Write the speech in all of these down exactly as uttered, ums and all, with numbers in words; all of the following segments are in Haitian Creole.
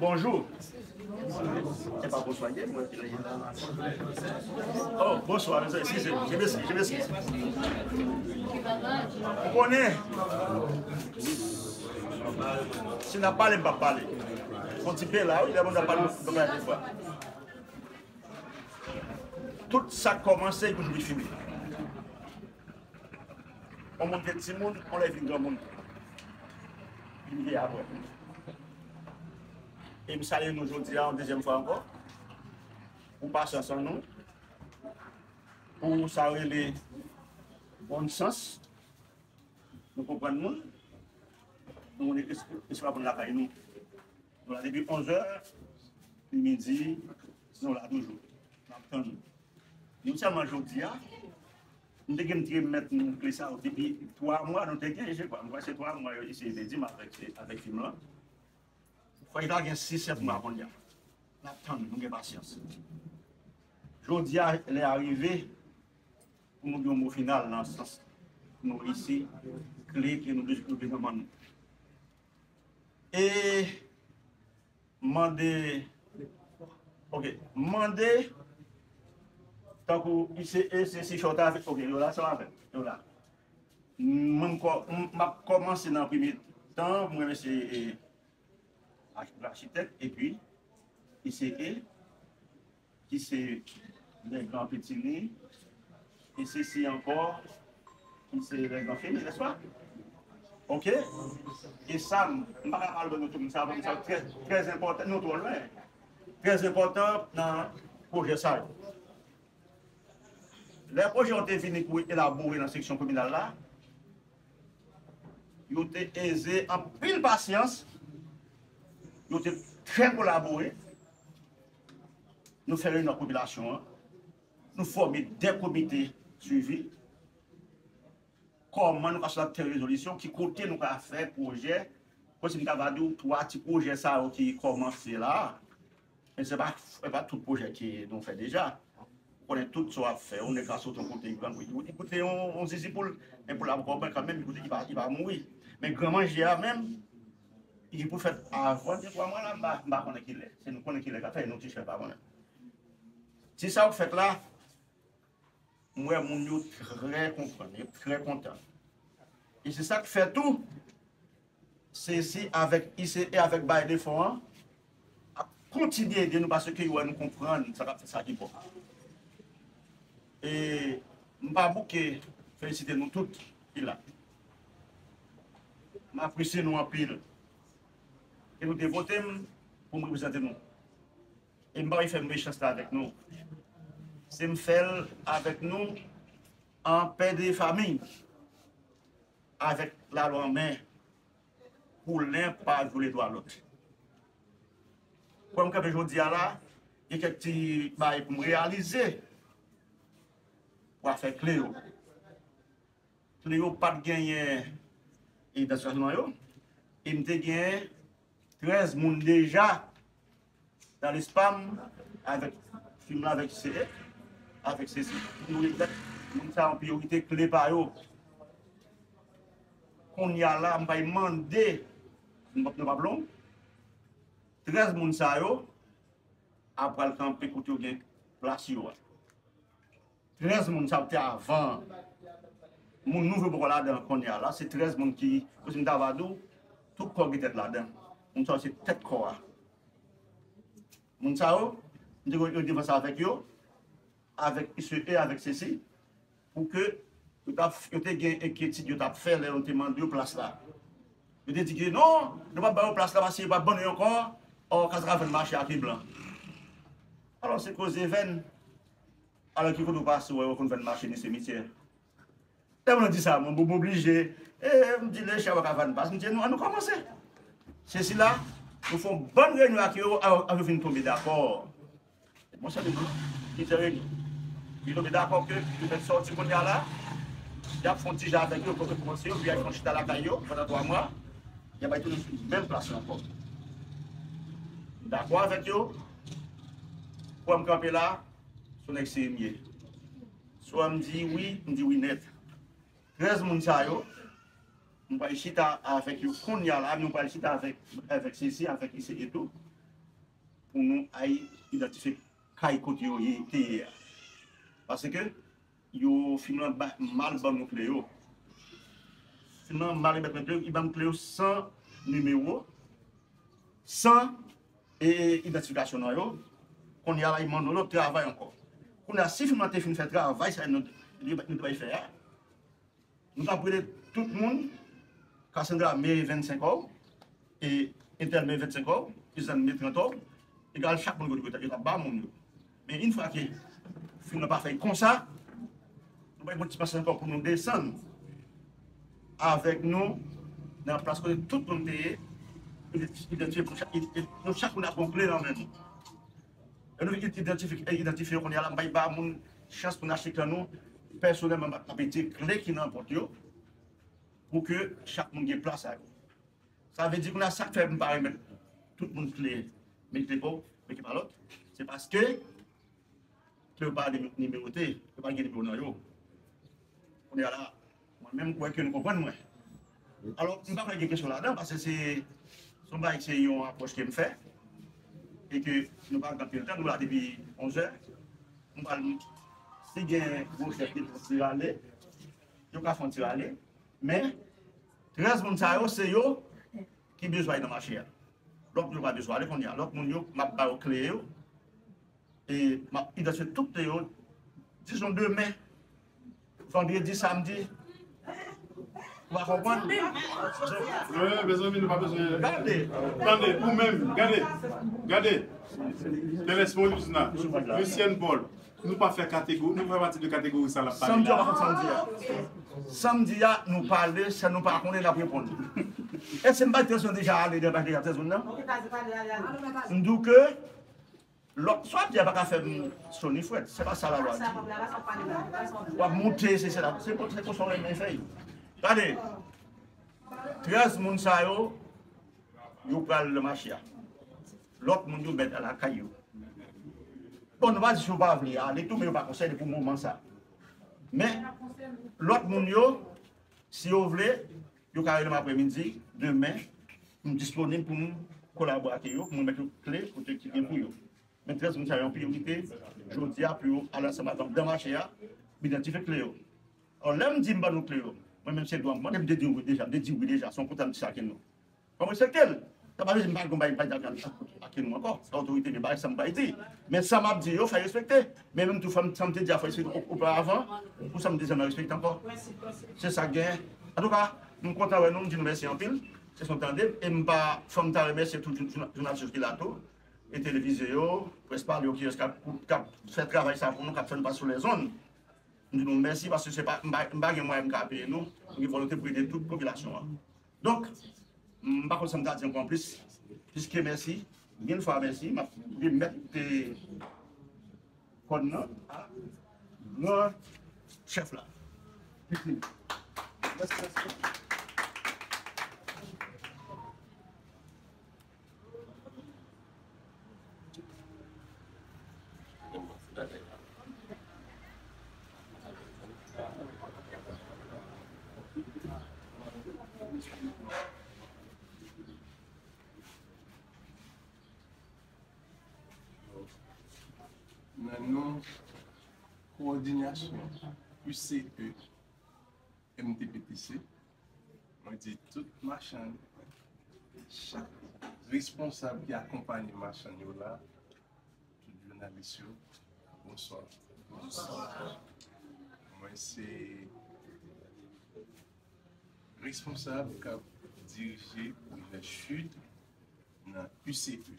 Bonjou. Se pa bonswa, gen mwen ki la. Oh, bonswa, mezanmi, eskize m, je m'excuse, je m'excuse. Ou konnen, si n ap pale, m p ap pale. Fon ti pe la, wi, lè moun ap pale, m p ap pale. Tout sa k kòmanse, li toujou fini. Yon moun te timoun, yon lè vin granmoun. Li vye apre. E m salye nou jodi a yon dezyèm fwa ankò. Pou pasyans an nou. Pou sa rele bon sans. Nou konprann moun. Nou konnen espwa pou n lakay nou. Nou la depi onz è, li midi, nou la toujou. N ap tann nou. Nou sèlman jodi a, nou te gen ti remèt nou kle sa yo depi twa mwa, nou te gen, je kwa, m kwè se twa mwa yo eseye te di m avèk, avèk fim lan. Fò li ta gen sis sèt mwa kounye a. N ap tann, nou gen pasyans. Jodi a, lè a rive pou nou gen yon mo final nan sans nou reyisi kle ke nou bezwen, nou bezwen nan men nou. E mande, ok, mande tankou I C E, se si chòt avèk, ok, yo la, sa va fè, yo la. Mwen, m kò-, m, m ap kòmanse nan premye tan, mwen remèsye, e, ach-, achitèk, epi I C E, ki se lè gran piti li, e sesi ankò, ki se lè gran fini, nèspa? Ok? E sa, m, m pa ka pale de nou tout, sa, sa trè, trè enpòtan, nou twò lwen. Trè enpòtan nan pwojè sa yo. Lè pwojè yo te vini pou elabore nan seksyon kominal la, yo te eze anpil pasyans, yo te trè kolabore. Nou fè reyinyon ak popilasyon an, nou fòme de komite swivi. Kòman nou ka sot ak tèl rezolisyon, ki kote nou ka fè pwojè, kòmsi m ta va di w twa ti pwojè sa yo ki kòmanse la. Men se pa, se pa tout pwojè ke nou fè deja. Ou konnen tout sa w ap fè, yon nèg ka sot yon kote, li pran, li, li koute yon, yon zizi pou l, men pou l ap gòmen kanmenm, li koute, li pa, li pa mouri. Men gran manje a menm, li pou fèt avan de twa mwa la, m pa, m pa konnen kilè. Se nou konnen kilè k ap fèt, e nou ti chèf pa konnen. Ti sa w fèt la, m wè moun yo trè konprann, yo trè kontan. E se sa k fè tou, sesi avèk I C E, avèk bay de fon an, ap kontinye ede nou paske yo wè nou konprann sa k ap fèt, sa ki bon. E m pa bouke felisite nou tout ki la. M apresye nou anpil. E nou te vote m pou m reprezante nou. E m pa vle fè mechanste avèk nou. Se m fè l avèk nou an pè de fami, avèk lalwa an men, pou len pa vyole dwa lòt. Kòm m kanpe jodi a la, gen kèk ti bagay pou m reyalize pou afè kle yo. Kle yo pa t genyen idantifikasyon nan yo, e m te genyen trèz moun deja nan lis pa m avèk fim lan, avèk I C E, avèk sesi. Priyorite, moun sa yo priyorite kle pa yo. Kounye a la, m pral mande, nou p ap, nou p ap long, trèz moun sa yo ap pral kanpe kote yo gen plas yo a. Trèz moun sa yo te avan. Moun nouvo poko ladan kounye a la, se trèz moun ki, kòmsi m ta va di w, tout kò gen tèt ladan. Moun sa yo se tèt kò a. Moun sa yo, m te konn yo defanse avèk yo, avèk I C E, avèk sesi, pou ke yo t ap, yo te gen enkyetid yo t ap fè lè yo te mande yo plas la. Yo te di ke non, nou p ap ba yo plas la paske yo p ap ban nou ankò, ò, kaz ka vann mache ak li blan. Alò, se koze vèn. Alò, ki kote w pase, w wè yo konn vann mache nan simityè? Lè moun nan di sa, mwen, bon, m oblije. E, m di, le chat va ka vann pas. M di, nou, an nou kòmanse. Se sila, nou fè yon bann reyinyon ak yo, a, a yo vin tonbe dakò. Mwen, sa te di, plizyè reyinyon. Yo tonbe dakò ke yo mèt sòti kounye a la, y ap fè yon ti jan avèk yo, pou yo kòmanse yo, pi y ap fè yon chita lakay yo, pandan twa mwa, y ap bay tout moun menm plas la ankò. M dakò avèk yo, pou m kanpe la, se yon nèg serye m ye. Swa m di wi, m di wi nèt. Trèz moun sa yo, m pral chita avèk yo kounye a la, nou pral chita avèk, avèk sesi, avèk I C E tou. pou nou al idantifye kay kote yo ye, te ye a. Paske yo, fim lan ba, mal ban nou kle yo. Fim lan mal remèt mwen kle yo, li ban m kle yo san nimewo, san, e, idantifikasyon nan yo. Kounye a la, li mande yon lòt travay ankò. Kounye a, si fim lan te fin fè travay sa nou, nou, nou te bay fè a, nou t ap rele tout moun, Cassandra, me vennsenk òb, e Intel, me vennsenk òb, Isann, me trant òb, egal chak moun yo, yo t ap ba moun yo. Men yon fwa ke fim nan pa fè konsa, nou pa gen ti pase ankò pou nou desann avèk nou nan plas kote tout moun te ye, idantifye pou chak, nou chak moun ap gon kle nan men nou. E nou idantifye, idantifye yo kounye a la, m bay ba moun chans pou n achte kle nou. Pèsonèlman, m ap, m ap retire kle ki nan pòt yo pou ke chak moun gen plas a yo. Sa vle di kounye a, sa k fè m pa remèt tout moun kle, men kle pa w, men kle pa lòt, se paske kle yo pa ni-, nimewote, yo pa gen nimewo nan yo. Kounye a la, mwen menm, m kwè ke nou konprann mwen. Alò, m pa kwè gen kesyon ladan, paske se, se yon bagay, se yon apwòch ke m fè, e ke nou pa gen anpil tan, nou la depi onz è. M pral, si gen gwo chèf ki fè yon ti rale, yo ka fè yon ti rale, men trèz moun sa yo, se yo ki bezwen al nan mache a. Lòt moun yo pa bezwen ale kounye a. Lòt moun yo, m ap ba yo kle yo, e m ap idantifye tout yo, dizon demen, vandredi, samdi. Ou pa konprann? Wi, mezanmi, nou pa bezwen. Gade. Tande, ou menm, gade. Gade. Telès Molis la, Lucienne Paul, nou pa fè kategori, nou fè pati de kategori sa l ap pale la. Samdi a, pa kont samdi a. Samdi a, nou pale, sa nou pa konnen, n ap reponn. Èske m pa te deja ale devan trèz moun nan? M di w ke lòt, sa w ap di a pa ka fè m cho ni frèt. Se pa sa lalwa di. W ap moute, se, se la, se kon, se konsa w renmen fè l. Gade, trèz moun sa yo, yo pral nan mache a. Lòt moun yo mèt al lakay yo. Bon, nou pa di si yo pa vle ale tou, men yo pa konsène pou moman sa. Men, lòt moun yo, si yo vle, yo ka rele m aprèmidi, demen, m disponib pou m kolabore ak yo, pou m remèt yo kle kote ki gen pou yo. Men trèz moun sa yo an priyorite, jodi a, pou yo al ansanm avè m nan mache a, m idantifye kle yo. Alò, lè m di m ban nou kle yo, mwen menm se dwa m, mwen menm m te di wi deja, m te di wi deja, se yon kontra m di sa ke nou. Fò m respekte l. Sa pa vle di m pa gen bagay m pa di ak, ak, ak nou ankò. Se otorite m, e bagay sa m bay di. Men sa m ap di yo, fò l respekte. Men menm tou, fò m, sa m te di a, fò l respekte o-, oparavan, pou sa m di a, m respekte ankò. Se sa k genyen. Antouka, m kontan wè nou, m di nou mèsi anpil. Se son tande, e m pa, fò m ta remèsye tout joun-, joun-, jounalis ki la tou, e televizye yo, près pale yo, kiyès k ap, k ap fè travay sa pou nou, k ap fè nou pase sou lèzonn. M di nou mèsi, paske se pa, m pa, m pa gen mwayen m ka peye nou, m gen volonte pou ede tout popilasyon an. Donk, m pa konn sa m ta di ankò anplis, pliske mèsi, mil fwa mèsi, m ap remèt, e, kòn nan a gran chèf la. Mèsi, mèsi. Nan non kowòdinasyon U C E, M T P T C, mwen di tout machann, chak responsab ki akonpanye machann yo la, tout jounalis yo, bonswa. Bonswa. Mwen se responsab k ap dirije pwojè Chud nan U C E.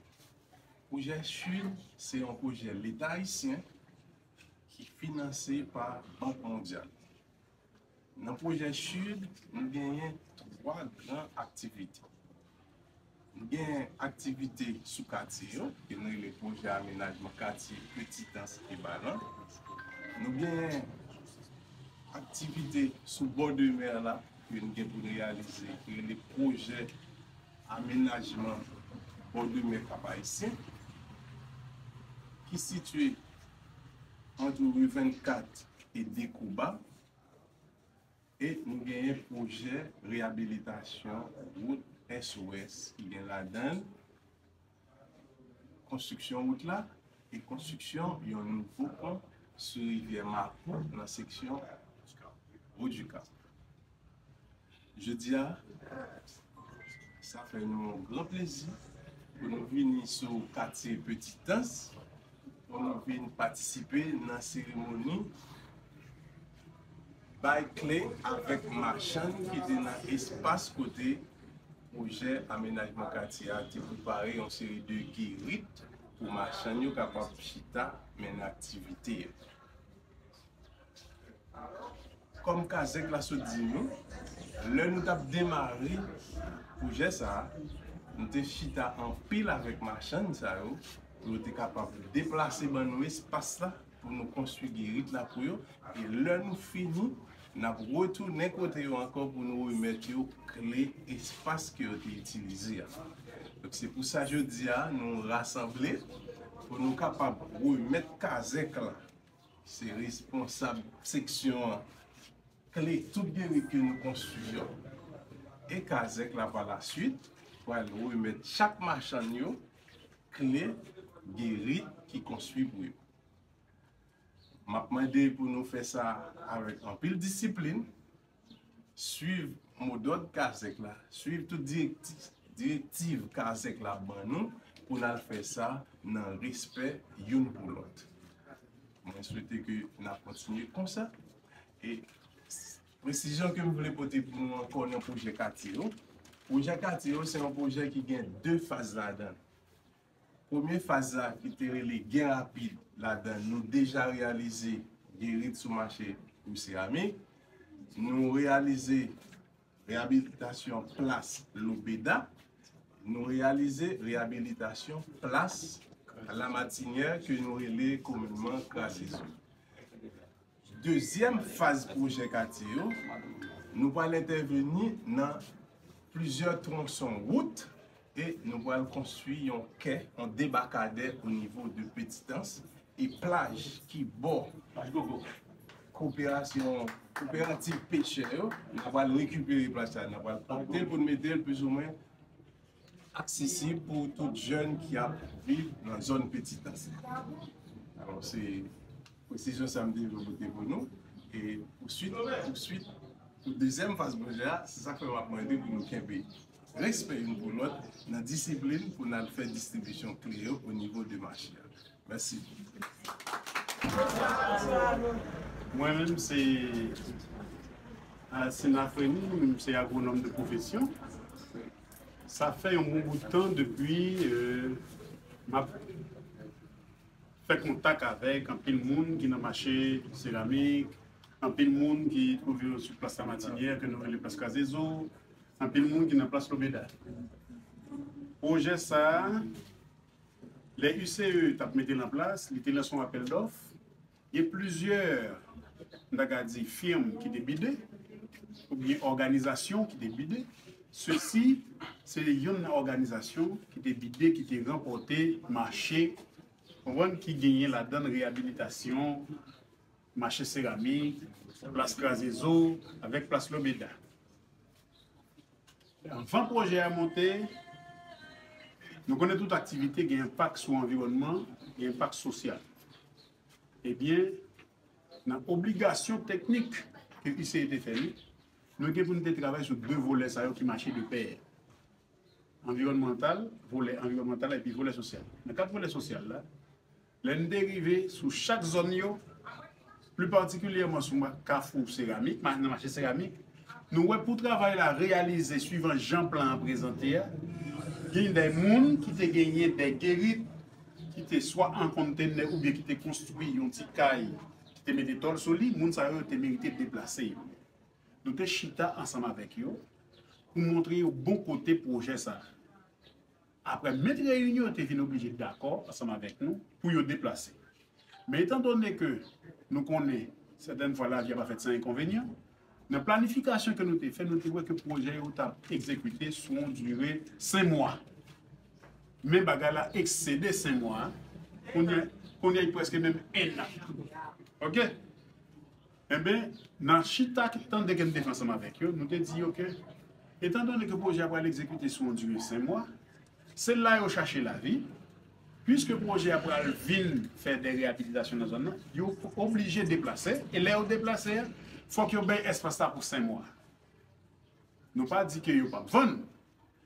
Pwojè Chud se yon pwojè Leta ayisyen ki finanse pa Bank Mondyal. Nan pwojè Chud, nou genyen twa gran aktivite. Nou genyen aktivite sou katye yo, ke nou rele pwojè amenajman katye Petitans e Balan. Nou genyen aktivite sou bò de mè la, ke nou gen pou n reyalize, ki rele pwojè amenajman bò de mè Kap Ayisyen, ki sitiye ant ri vennkat e Dekouba. E nou genyen pwojè reyabilitasyon wout S O S ki gen ladan l konstriksyon wout la e konstriksyon yon nouvo pon sou rivyè Mapou nan seksyon Wodika. Jodi a, sa fè nou yon gran plezi pou nou vini sou katye Petitans, pou nou vin patisipe nan seremoni bay kle avèk machann ki te nan espas kote pwojè amenajman katye a te prepare yon seri de gerit pou machann yo kapab chita mennen aktivite yo. Kòm Kazèk la sot di nou, lè nou t ap demare pwojè sa a, nou te chita anpil avèk machann sa yo pou yo te kapab deplase ban nou espas la pou nou konstwi gerit la pou yo. E lè nou fini, n ap retounen kote yo ankò pou nou remèt yo kle espas ke yo te itilize a. Donk, se pou sa jodi a, nou rasanble pou nou kapab remèt Kazèk la, se responsab seksyon an, kle tout gerit ke nou konstwi yo. E Kazèk la, pa laswit, pral remèt chak machann yo kle gerit ki konstwi pou yo. M ap mande pou nou fè sa avèk anpil disiplin, swiv modòd Kazèk la, swiv tout direkti-, direktiv Kazèk la ban nou pou n al fè sa nan respè youn pou lòt. Mwen swete ke n ap kontinye konsa. E s-, presizyon ke m vle pote pou nou ankò nan pwojè katye yo. Pwojè katye yo, se yon pwojè ki gen de faz ladan l. Premye faz la, ki te rele Gen Rapid, ladan l, nou deja reyalize gerit sou mache pou seramik. Nou reyalize reyabilitasyon plas Lobeda. Nou reyalize reyabilitasyon plas Lamatinière ke nou rele kominman Krazezo. Dezyèm faz pwojè katye yo, nou pral entèveni nan plizyè twonson wout e nou pral konstwi yon kè, yon debakadè o nivo de Petitans e plaj ki bò koperasyon, koperativ pechè yo. N a pral rekipere plaj sa, n a pral pote l pou n mete l plizoumwen aksesib pou tout jèn ki ap viv nan zòn Petitans. Alò, se presizyon sa m te vle pote pou nou. E pou swit, pou swit, pou dezyèm faz pwojè a, se sa k fè m ap mande pou nou kenbe respè youn pou lòt nan disiplin pou n al fè distribisyon kle yo o nivo de mache a. Mèsi. Mwen menm, se Alcina Freny, mwen menm, se agwonòm de pwofesyon. Sa fè yon bon bout tan depi, euh, m ap fè kontak avèk anpil moun ki nan mache seramik, anpil moun ki twouve yo sou plas Lamatinière, ke nou rele plas Krazezo, anpil moun ki nan plas Lobeda. Pwojè sa a, lè U C E t ap mete l an plas, li te lanse yon apèl dòf. Gen plizyè, m ta ka di, fim ki te bide, oubyen òganizasyon ki te bide. Sesi, se youn nan òganizasyon ki te bide, ki te ranpòte mache, konprann, ki genyen ladan l reyabilitasyon mache seramik, plas Krazezo, avèk plas Lobeda. Anvan pwojè a monte, nou konnen tout aktivite gen enpak sou anviwònman, gen enpak sosyal. Ebyen, nan obligasyon teknik ke U C E te fè nou, nou gen pou nou te travay sou de volè sa yo ki mache de pè. Anviwònmantal, volè anviwònmantal epi volè sosyal. Nan kad volè sosyal la, lè n te rive sou chak zòn yo, pli patikilyèman sou ma-, kafou seramik, ma-, nan mache seramik, nou wè pou travay la reyalize swivan jan plan an prezante a, gen de moun ki te genyen de gerit ki te swa an kontènè oubyen ki te konstwi yon ti kay ki te mete tòl sou li, moun sa yo te merite deplase yo. Nou te chita ansanm avèk yo pou montre yo bon kote pwojè sa a. Apre maintes réunions, yo te vin oblije dakò ansanm avèk nou pou yo deplase. Men etandone ke nou konnen sètèn fwa lavi a pa fèt san enkonvenyan, nan planifikasyon ke nou te fè, nou te wè ke pwojè yo t ap egzekite sou yon dire senk mwa. Men bagay la eksede senk mwa, kounye a, kounye a, li prèske menm en an. Oke? Enben, nan chita ki tande ke n te fè ansanm avèk yo, nou te di yo ke, etandone ke pwojè a pral egzekite sou yon dire senk mwa, se la yo chache lavi, Piske pwojè a pral vin fè de reyabilitasyon nan zòn nan, yo oblije deplase, e lè yo deplase a, fòk yo bay espas la pou senk mwa. Nou pa di ke yo p ap vann,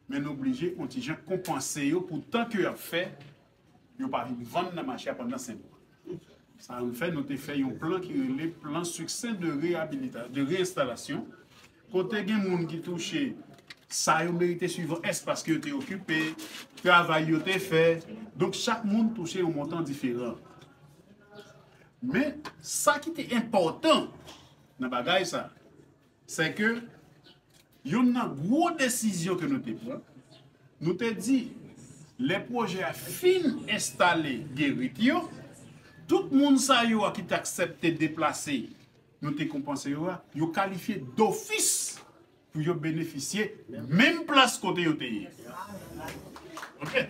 men nou oblije yon ti jan konpanse yo pou tan ke y ap fè, yo pa vin vann nan mache a pandan senk mwa. Sa nou fè, nou te fè yon plan ki rele plan siksè de reyabilita-, de reenstalasyon, kote gen moun ki touche sa yo merite swivan espas ke yo te okipe, travay yo te fè. Donk, chak moun touche yon montan diferan. Men, sa ki te enpòtan nan bagay sa, se ke youn nan gwo desizyon ke nou te pran, nou te di, lè pwojè a fin enstale gerit yo, tout moun sa yo a ki te aksepte deplase, nou te konpanse yo a, yo kalifye dofis pou yo benefisye menm plas kote yo te ye. Oke?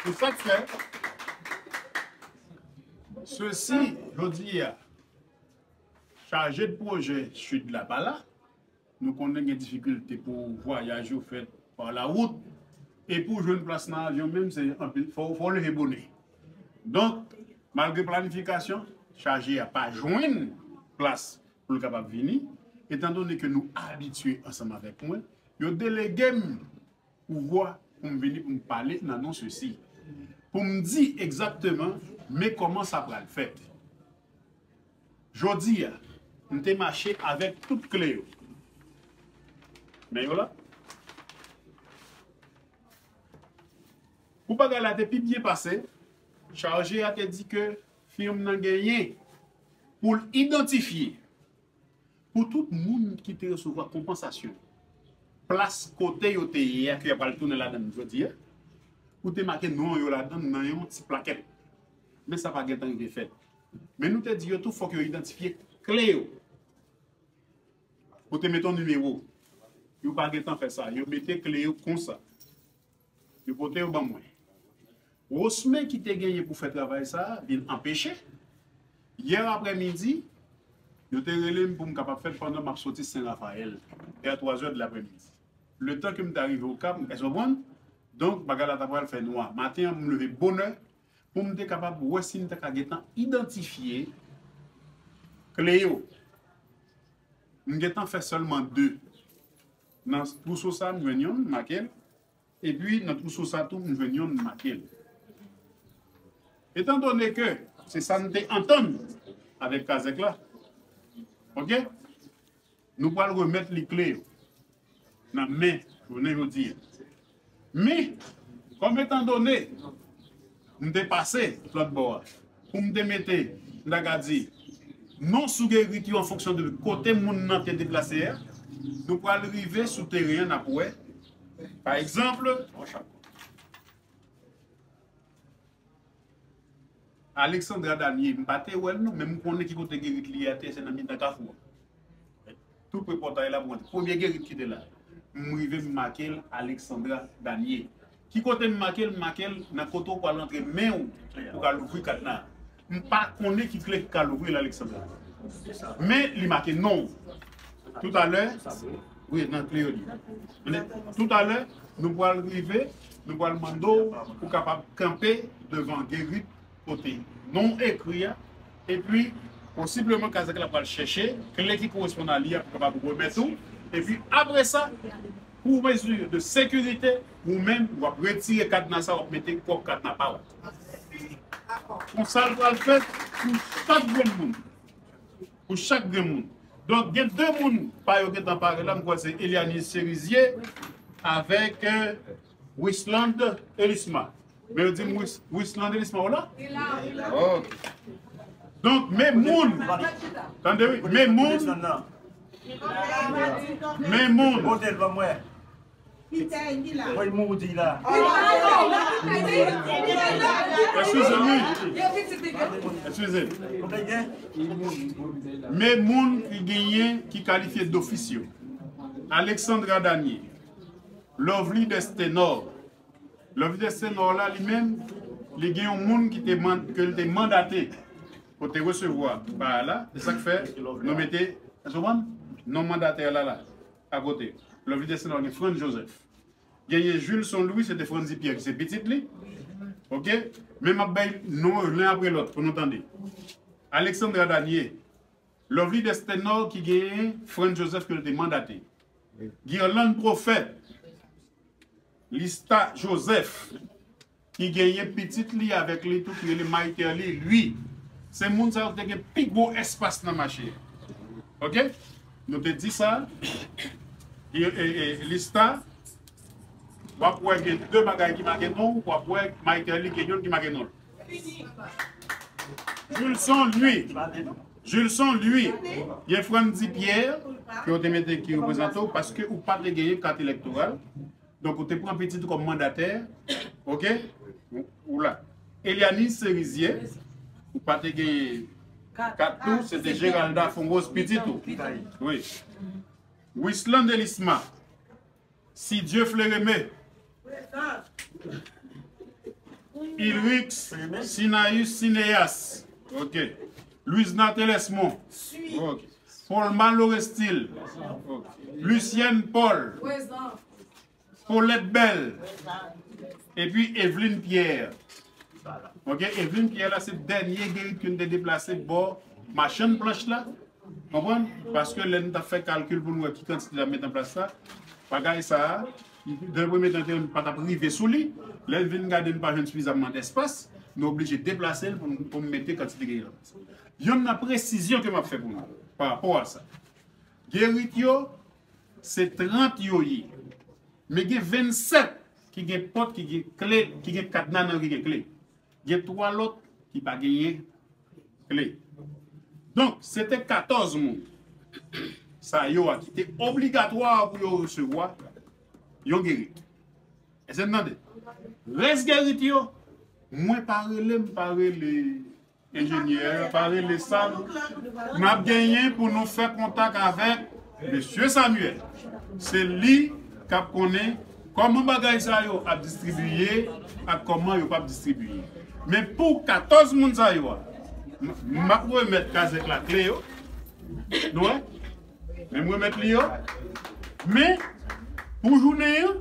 Se sa k fè, sesi, jodi a, chaje de pwojè Sid la pa la, nou konnen gen difikilte pou vwayaj yo fèt pa lawout, e pou jwenn plas nan avyon menm, se anpil, fò, fò leve bonè. Donk, malgre planifikasyon, chaje a pa jwenn plas pou l kapab vini, etandone ke nou abitye ansanm avèk mwen, yo delege m pouvwa pou m vini pou m pale nan non sesi, pou m di egzakteman men kòman sa pral fèt. Jodi a, m te mache avèk tout kle yo. Men yo la. Pou bagay la te pi byen pase, chaje a te di ke firm nan genyen pou l idantifye pou tout moun ki te resevwa konpansasyon, plas kote yo te ye a, ke y ap pral tounen ladan l jodi a, ou te make non yo ladan l nan yon ti plakèt. Men sa pa gentan rive fèt. Men nou te di yo tou, fòk yo idantifye kle yo. Ou te mete yon nimewo. Yo pa gentan fè sa. Yo mete kle yo konsa. Yo pote yo ban mwen. Wosme ki te genyen pou fè travay sa a vin anpeche. Yè aprèmidi, yo te rele m pou m kapab fè l pandan m ap soti Sen Rafayèl, vè twa zè de laprèmidi. Letan ke m ta rive Okap, èske w konprann? Donk, bagay la ta pral fè nwa. Maten an, m leve bonè pou m te kapab wè si m ta ka gentan idantifye kle yo. M gentan fè sèlman de. Nan twouso sa, m jwenn yonn, m make l. Epi, nan twouso sa tou, m jwenn yonn, m make l. Etandone ke se sa n te antann avèk Kazèk la, oke, nou pral remèt li kle yo nan men jounen jodi a. Men, kòm etandone m te pase lòt bò a, pou m te mete, m ta ka di, non sou gerit yo an fonksyon de kote moun nan te deplase a, nou pral rive sou teren an, n ap wè. Pa egzanp, Alexandra Danier, m pa te wè l non, men m konnen ki kote gerit li ye a te ye, se nan mitan kafou a. Tou pre pòtay la pou antre. Premye gerit ki te la. M rive m make l Alexandra Danier. Ki kote m make l? M make l nan kote w pral antre men w pou ka louvri kadna. M pa konnen ki kle ki ka louvri l, Alexandra. Men li make non w. Toutalè, wi, nan kle yo li. Men toutalè, nou pral rive, nou pral mande w pou kapab kanpe devan gerit kote non w ekri a, epi posibleman Kazèk la pral chèche kle ki koresponn a li a pou kapab remèt ou, epi apre sa, pou mezi de sekirite, ou menm, w ap retire kadna sa, w ap mete pwòp kadna pa w. Konsa l pral fèt pou chak grenn moun. Pou chak grenn moun. Donk, gen de moun pa yo gentan pare la, m kwè se Eliane Serizier avèk, euh, Wisland Elisma. Men yo di m Wis-, Wisland Elisma, w la? Li la, li la. Ok. Donk, men moun, tande wi, men moun, men moun. Mwen mouri la. Eskize m, wi. Eskize. Men moun ki genyen, ki kalifye dofis yo. Alexandra Danier, Lovely Desténor. Lovely Desténor la, li menm, li gen yon moun ki te man-, ke l te mandate, pou te resevwa bagay la, se sa k fè nou mete, èske w konprann? Non mandatè la, la, akote. Lovely Desténor gen Frantz Joseph. Genyen Jules Son Louis, se te Franzy Pierre ki se pitit li. Ok? Men m ap bay non yo len apre lòt pou nou tande. Alexandra Danier, Lovely Destenor ki genyen Franz Joseph ke l te mandate. Guirlande Prophète, Lista Joseph, ki genyen pitit li avèk li tou, ki rele Maïterly Louis. Se moun sa yo ki te gen pi gwo espas nan mache a. Ok? Nou te di sa. E, e, e, Lista, w ap wè gen de bagay ki make non, w ap wè Maïterly gen youn ki make non. Julson Louis. Julson Louis. Gen Frandy Pierre, ke w te mete ki reprezante w, paske ou pa te genyen kat elektoral. Donk, ou te pran pitit ou kòm mandatè. Ok? Ou, ou la. Elianise Cerizier, ou pa te genyen kat tou, se te Geralda Fonrose pitit ou. Wi. Wisland Elisma, Si Dieu Flereme. Ilrix Sinaïus Cinéas. Ok. Louisna Telesmond. Ok. Paulma Lorestil. Ok. Lucienne Paul. Paulette Bell. Epi Evelyne Pierre. Ok, Evelyne Pierre la se dènye Guerrit ke n te deplase bò machann planch la. Konprann? Paske lè n t ap fè kalkil pou n wè ki kantite n ap met an plas la, bagay sa a, nan premye tan, te, n pa t ap rive sou li. Lè n vin gade, n pa jwenn sifizamman d espas, nou oblije deplase l pou n, pou n mete kantite Guerrit la. Youn nan presizyon ke m ap fè pou nou pa rapò a sa. Guerrit yo, se trant yo ye. Men gen vennsèt ki gen pòt, ki gen kle, ki gen kadna nan yo ki gen kle. Gen twa lòt ki pa genyen kle. Donk, se te katòz moun sa yo a ki te obligatwa pou yo resevwa yon Guerrit. Èske n tande? Rès Guerrit yo, mwen pa rele, m pa rele enjenyè, pa rele sa. N ap genyen pou nou fè kontak avèk mesye Samuel. Se li k ap konnen kòman bagay sa yo ap distribiye ak kòman yo p ap distribiye. Men pou katòz moun sa yo a, m, m ap remèt kazèk la kle yo. Nou wè? Men m remèt li yo. Men, pou jounen an,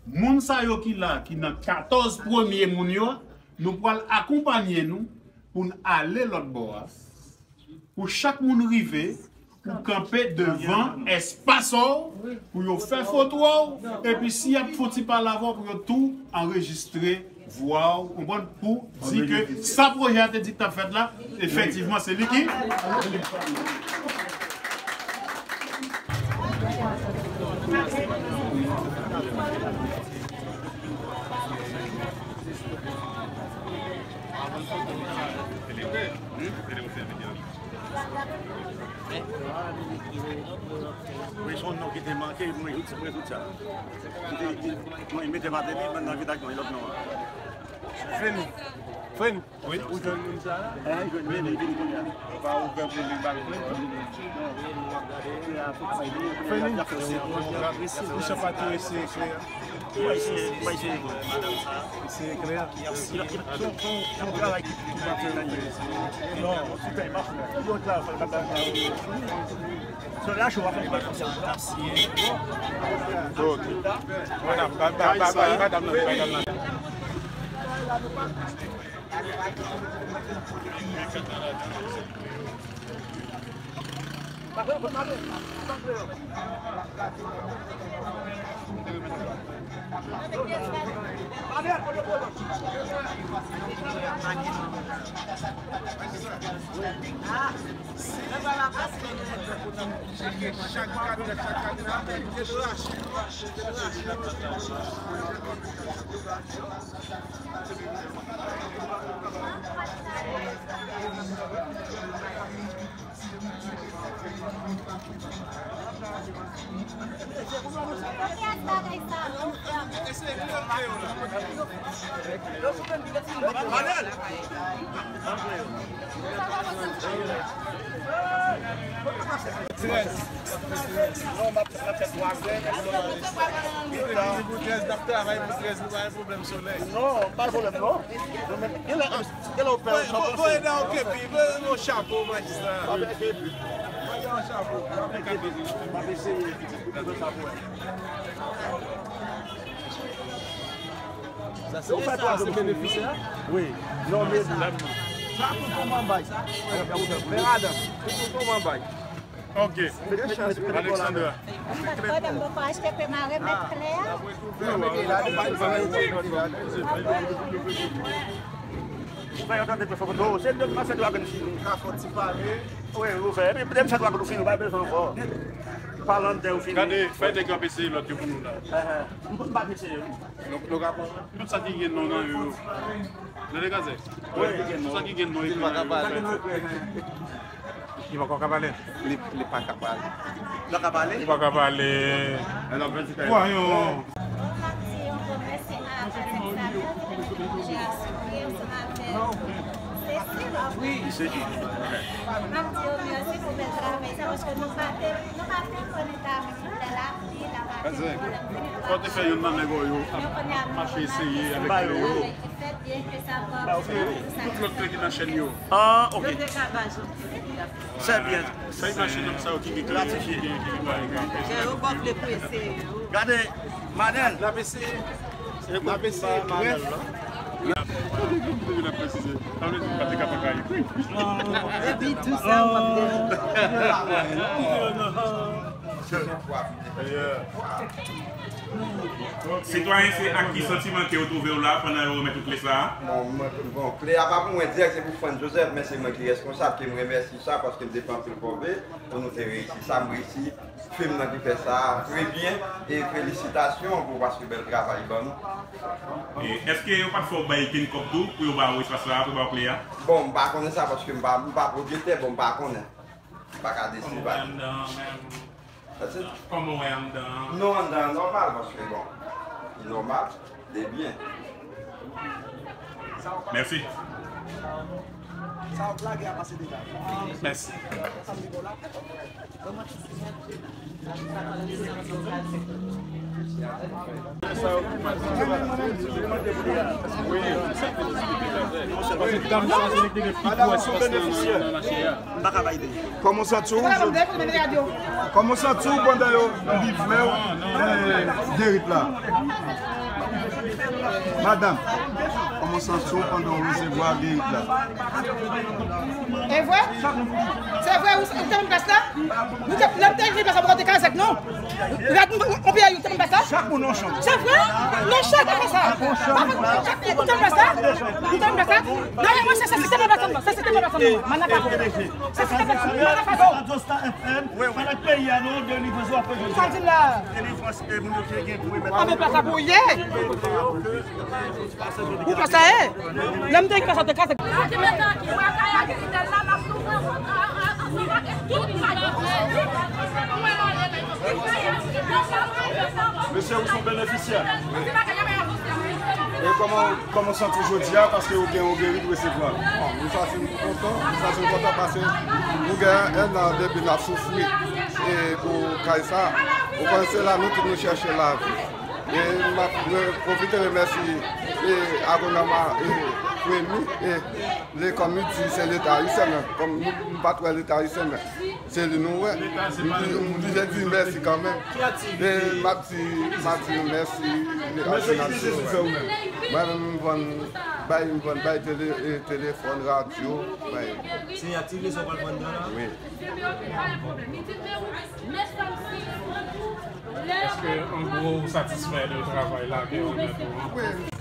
moun sa yo ki la, ki nan katòz premye moun yo, nou pral akonpanye nou pou n ale lòt bò a. Pou chak moun rive, pou kanpe devan espas ou, pou yo fè foto w, epi si y ap fè yon ti pale avè w, pou yo tou anrejistre vwa w, konprann, pou di ke sa pwojè a te di k t ap fèt la, efektivman, se li ki. Wi, se yon non ki te manke, mwen rezoud, mwen rezoud sa. Mwen mete pa te li, men nan vit ak mwen, lòt non an. Freni. Freni. Wi. Ou jwenn moun sa la? Hein, jwenn li, li vini kounye a. Yo pa ouvè pou li ba l. Freni. Misye pa tou eseye klè. Mwen eseye, mwen eseye. Eseye klè. Son, son, son travay ki, ki pa fè la. Non, se pa yon travay, fè l pa travay. Son la, je vois pas. Ok. Madanm, ba, ba, ba, ba, madanm nan, madanm nan. Trèz. Non, m ap, m ap fè twa grenn. Epi pou trèz, n ap travay pou trèz, nou pa gen pwoblèm solèy. Non, pa gen pwoblèm, non. Gen lè, gen lè w pè, w pa panse. Voye nan yon kepi, voye yon chapo, majistra. Pa gen kepi. Pa gen kepi. M ap eseye, pitit, pou mwen chapo. Ou fè twa benefisye? Wi. Non, men sa tout pou mwen bay. Men madanm, tout pou mwen bay. Ok. Alexandra. Mwen pa t pran nan bò pa achte pe mare met klè a. Ou fè yon tante telefòn. Se de mache dwa grenn chini. Ka fè ti pale. Wi, ou fè. Epi depi sa dwa grenn fini, ou pa bezwen ankò. Palan de ou fini. Gade, fè nèg yo ap eseye lòt yo pou nou la. M pa eseye. Nou, nou ka pran. Tout sa ki gen non nan yo. Nan degazè. Tout sa ki gen non epi nan yo. Li poko ka pale. Li, li pa ka pale. Li pa ka pale? Li pa ka pale. Voyons. Bon, m ap di yon gwo mèsi a Patrick Samuel ki te vin manje a Souri ansanm avèk Cecile. Wi. M ap di yo mèsi pou bèl travay sa, paske nou pa te, nou pa te konnen ta menm lè la. Fò te fè youn nan nèg yo ap mache eseye avèk kle yo. Tout lòt kle ki nan chèn yo. Ah, ok. Trè byen. Sa e machin nonm sa yo ki gen kle yo, ki gen, ki gen bagay yo. Yo, yo ba w kle pou eseye yo. Gade, Manel. N ap eseye. N ap eseye. Brèf. Kote ki m te vin ap presize? Sa vle di m pa te ka pa ka ekri. Epi tou sa w ap di. Sitwayen, se ak ki santiman ke w twouve w la pandan yo remèt ou kle sa a? Bon, mwen, bon, kle a pa pou mwen dirèk, se pou Franz Joseph, men se mwen ki reskonsab, ke m remèsye sa, paske m te fè anpil kòve pou nou te reyisi sa, m reyisi. Fim nan ki fè sa trè byen, e felisitasyon pou paske bèl travay ban nou. E èske yo pa t fè w bay kenn kòb tou pou yo ba w espas la, pou yo ba w kle a? Bon, m pa konnen sa, paske m pa, m pa pwopriyetè, bon, m pa konnen. M pa ka deside. Kòman w wè anndan an menm? Kòman w wè anndan an? Non, anndan an nòmal, paske, bon, li nòmal, li byen. Mèsi. Sa w ap lage a pase deja. Mèsi. Madanm, se ou ki benefisyè. Kòman w santi w? Kòman w santi w pandan yo livrè w, eh, gerit la? Madanm, kòman w santi w pandan w resevwa gerit la? E vre? Se vre, ou, ou te nan plas la? Nou te, lè m te nan plas la, mwen te kazèk, non? Gad, on, on, on piyay, ou te nan plas la? Chak moun yon chanm. Se vre? Non, chak moun sa. Chak moun te nan plas la? Ou te nan plas la? Non, men mwen, se, se, se te nan plas la, se, se te nan plas la, non. Manaka. Se, se te nan plas la, manaka. Fè nan peyi a, non, delivrans w ap fè jodi a. Sa di la. Delivrans, e, moun yo ki gen pou remèt. Anben plas la pou ye. Ou plas la ye. Lè m te plas la te kase. Mesye, ou se yon benefisyè. E kòman, kòman w santi w jodi a, paske ou gen yon gerit ou resevwa? Bon, nou santi n kontan, nou santi n kontan paske nou gen enn an depi n ap soufri, e, pou kay sa. Ou konnen se la nou tout nou chèche lavi. E m ap re-, pwofite remèsye, e, agwonòm a, e, Remy, e, le, kòm li di, se Leta ayisyen, men kòm nou, nou pa t wè Leta ayisyen, men se li nou wè. M di, m oblije di mèsi kanmenm. E m ap di, m ap di mèsi. Mwen menm, m vann bay, m vann bay tele-, e, telefòn, radyo, bay. Se aktive sa w pral vann nan la? Wi. Èske, an gwo, ou satisfè de travay la ke yo remèt ou an? Wi.